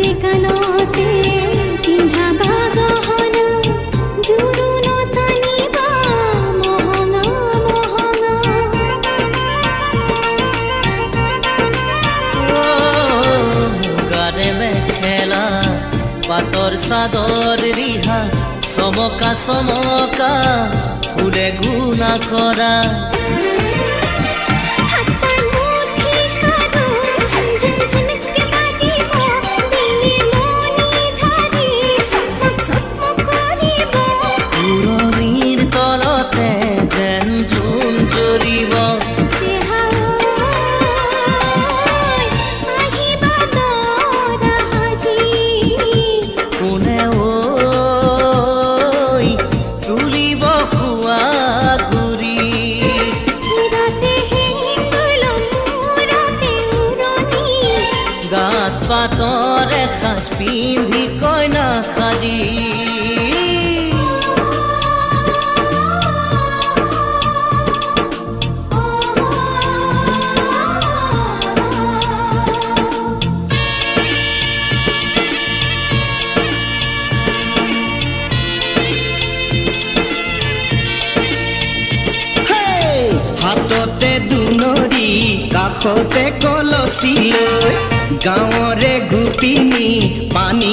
হাতে কাণতে পিন্ধাবা গহনা, জোৰোণত আনিবা মহঙা মহঙা। মুগাৰে মেখেলা পাটৰ চাদৰ ৰিহা, চমকা চমকা ফুলে গুণা কৰা। হাতৰ মুঠি খাৰু ঝুন ঝুন ঝুনকে বাজিব, ডিঙি মণি ধাৰি চকমক চকমক কৰিব। পুৰণিৰ তলতে যেন জোন জ্বলিব। দেহা ঐ, আহিবা দৰা সাজি। কোনে ঐ তুলিব সুৱাগুৰি? শিৰতে সেন্দুৰ ল'ম, মূৰতে উৰণি। গাত পাটৰে সাজ পিন্ধি কইনা সাজি। হাততে দুনৰি কাষতে কলচী লৈ গাঁৱৰে গোপিনী পানী।